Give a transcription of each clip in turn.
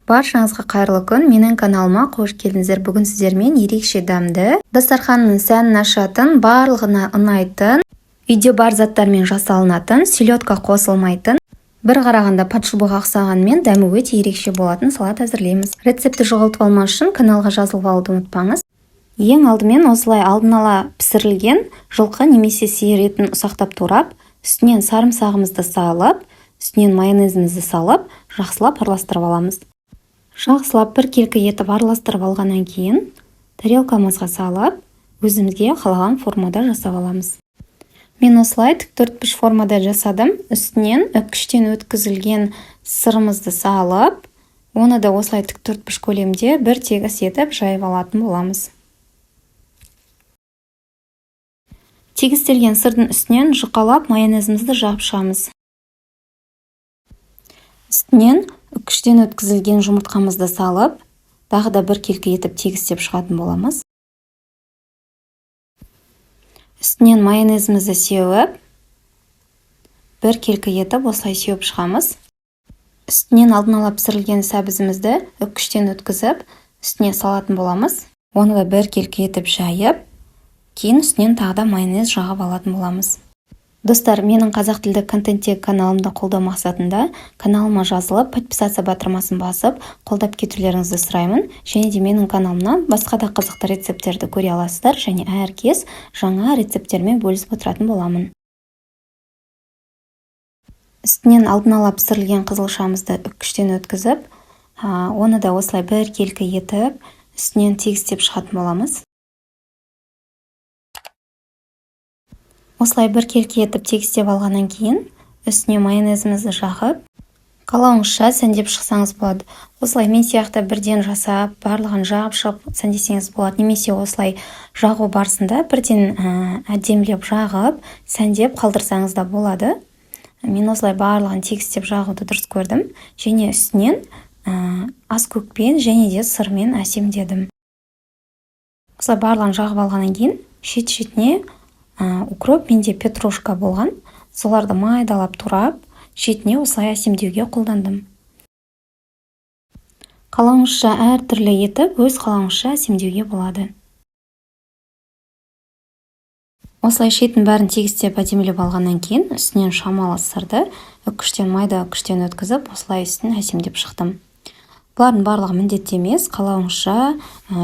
Баршаңызға қайырлы күн! Менің каналыма қош келдіңіздер! Бүгін сіздермен ерекше дәмді, дастарханның сәнін ашатын, барлығына ұнайтын, үйде бар заттармен жасалынатын, селедка қосылмайтын, бір қарағанда подшубаға ұқсағанымен, дәмі өте ерекше болатын салат әзірлейміз. Рецептті жоғалтып алмас үшін каналға жазылып алуды ұмытпаңыз. Ең алдымен осылай алдын ала пісірілген жылқы немесе сиыр етін ұсақтап турап, үстінен сарымсағымызды салып, үстінен майонезімізді салып, жақсылап араластырып аламыз. Жақсылап біркелкі етіп араластырып алғаннан кейін тарелкамызға салып, өзімізге қалаған формада жасап аламыз. Мен осылай тік төртбұрыш формада жасадым. Үстінен үккіштен өткізілген сырымызды салып, оны да осылай тік төртбұрыш көлемде бір тегіс етіп жайып алатын боламыз. Тегістелген сырдың үстінен жұқалап майонезімізді жағып шығамыз. Үстінен үккіштен өткізілген жұмыртқамызды салып, тағы да біркелкі етіп тегістеп шығатын боламыз. Үстінен майонезімізді сеуіп, біркелкі етіп осылай сеуіп шығамыз. Үстінен алдын ала пісірілген сәбізімізді үккіштен өткізіп, үстіне салатын боламыз. Оны да біркелкі етіп жайып, кейін үстінен тағы да майонез жағып алатын боламыз. Достар, менің қазақ тілді контенттегі каналымды қолдау мақсатында каналыма жазылып, подписаться батырмасын басып, қолдап кетулеріңізді сұраймын. Және де менің каналымнан басқа да қызықты рецепттерді көре аласыздар және әркез жаңа рецепттермен бөлісіп отыратын боламын. Үстінен алдын ала пісірілген қызылшамызды үккіштен өткізіп, оны да осылай біркелкі етіп, үстінен тегістеп шығатын боламыз. Осылай біркелкі етіп тегістеп алғаннан кейін үстіне майонезімізді жағып, қалауыңызша сәндеп шықсаңыз болады. Осылай мен сияқты бірден жасап, барлығын жағып шығып сәндесеңіз болады, немесе осылай жағу барысында бірден әдемілеп жағып, сәндеп қалдырсаңыз да болады. Мен осылай барлығын тегістеп жағуды дұрыс көрдім және үстінен аскөкпен және де сырмен әсемдедім. Осылай барлығын жағып алғаннан кейін шет-шетіне укроп менде петрушка болған, соларды майдалап турап, шетіне осылай әсемдеуге қолдандым. Қалауыңызша әртүрлі етіп, өз қалауыңызша әсемдеуге болады. Осылай шетін бәрін тегістеп, әдемілеп алғаннан кейін үстінен шамалы сырды үккіштен, майда үккіштен өткізіп, осылай үстін әсемдеп шықтым. Бұлардың барлығы міндетті емес, қалауыңызша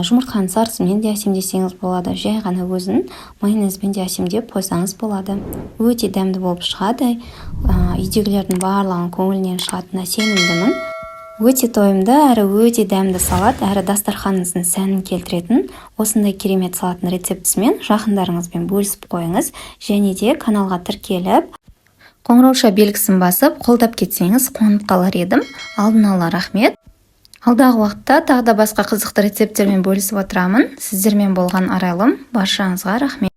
жұмыртқаның сарысымен де әсемдесеңіз болады, жай ғана өзін майонезбен де әсемдеп қойсаңыз болады. Өте дәмді болып шығады, үйдегілердің барлығының көңілінен шығатынына сенімдімін. Өте тойымды әрі өте дәмді салат, әрі дастарханыңыздың сәнін келтіретін осындай керемет салаттың рецептісімен жақындарыңызбен бөлісіп қойыңыз және де каналға тіркеліп, қоңырауша белгісін басып, қолдап кетсеңіз, қуанып қалар едім. Алдын ала рахмет. Алдағы уақытта тағы да басқа қызықты рецепттермен бөлісіп отырамын. Сіздермен болған Арайлым. Баршаңызға рахмет.